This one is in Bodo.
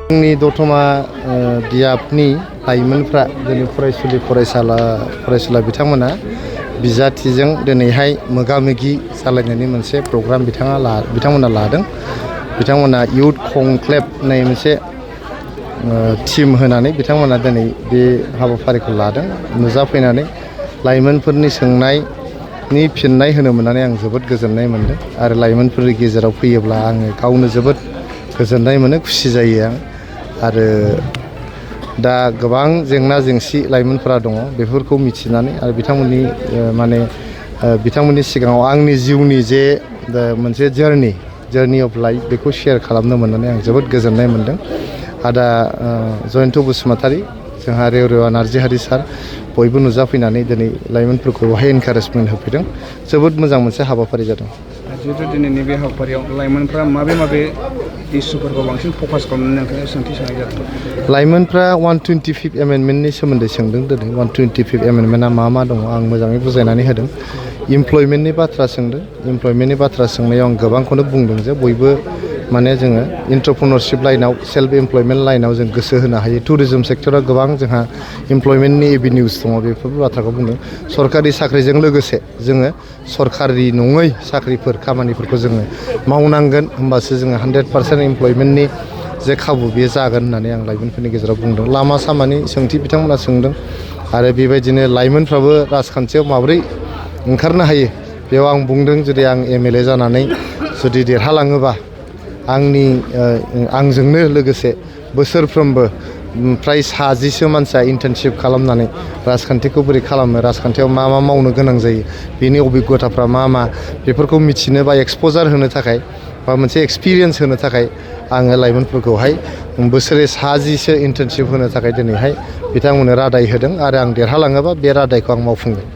जोंनि दतमा बियाबनि लाइमोनफ्रा दिनै फरायसुलि फरायसुला बिथांमोना बिजाथिजों दिनैहाय मोगा मोगि सालायनायनि मोनसे प्रग्राम बिथांमोना लादों। बिथांमोना इयुथ कनक्लेव होननाय मोनसे टीम होनानै बिथांमोना दिनै बे हाबाफारिखौ लादों। नुजाफैनानै लाइमोनफोरनि सोंनायनि फिननाय होनो मोननानै आं जोबोद गोजोननाय मोनदों आरो लाइमोनफोरनि गेजेराव फैयोब्ला आङो गावनो जोबोद गोजोननाय मोनो, खुसि जायो आं। आरो दा गोबां जेंना जेंसि लाइमोनफोरा दङ, बेफोरखौ मिथिनानै आरो बिथांमोननि सिगाङाव आंनि जिउनि जे मोनसे जार्नि अफ लाइफ बेखौ शेयार खालामनो मोननानै आं जोबोद गोजोननाय मोनदों। आदा जयन्त बसुमतारी, जोंहा रेवरेवा नार्जिहारी सार, बयबो नुजाफैनानै दिनै लाइमोनफोरखौहाय एनकारेजमेन्ट होफैदों। जोबोद मोजां मोनसे हाबाफारि जादों। जिहेतु दिनैनि बे हाबाफारियाव लाइमोनफ्रा माबे इस्युफोरखौ बांसिन फकास खालामनानै नोंथांनि सोंथि सोंनाय जादों? लाइमोनफ्रा 125 एमेन्डमेन्टनि सोमोन्दै सोंदों। दिनै 125 एमेन्डमेन्टआ मा दङ आं मोजाङै बुजायनानै होदों। इमप्लयमेन्टनि बाथ्रा सोंदों। इमप्लयमेन्टनि बाथ्रा सोंनायाव आं गोबांखौनो बुंदों जे बयबो जोङो एन्ट्रप्रेन्योरशिप लाइनाव, सेल्फ एमप्लयमेन्ट लाइनाव जों गोसो होनो हायो। टुरिजम सेक्टराव गोबां जोंहा इमप्लयमेन्टनि एभिनिउस दङ, बेफोर बाथ्राखौ बुंदों। सरकारि साख्रिजों लोगोसे जोङो सरकारि नङै खामानिफोरखौ जोङो मावनांगोन, होमबासो जोङो 100% इमप्लयमेन्टनि जे खाबु बेयो जागोन होननानै आं लाइमोनफोरनि गेजेराव बुंदों। लामा सामानि सोंथि बिथांमोना सोंदों आरो बेबायदिनो लाइमोनफ्राबो राजखान्थियाव माबोरै ओंखारनो हायो बेयाव आं बुंदों। जुदि आं MLA जानानै जुदि देरहालाङोबा आंजोंनो लोगोसे बोसोरफ्रोमबो फ्राय 60 मानसिया इन्टार्नशिप खालामनानै राजखान्थिखौ बोरै खालामो, राजखान्थियाव मा मावनो गोनां जायो, बेनि अबिगथाफ्रा मा बेफोरखौ मिथिनो बा एक्सप'जार होनो थाखाय बा मोनसे एक्सपिरियेन्स होनो थाखाय आङो लाइमोनफोरखौहाय बोसोरे 60 इन्टार्नशिप होनो थाखाय दिनैहाय बिथांमोननो रादाय होदों आरो आं देरहालाङोबा बे रादायखौ आं मावफुंगोन।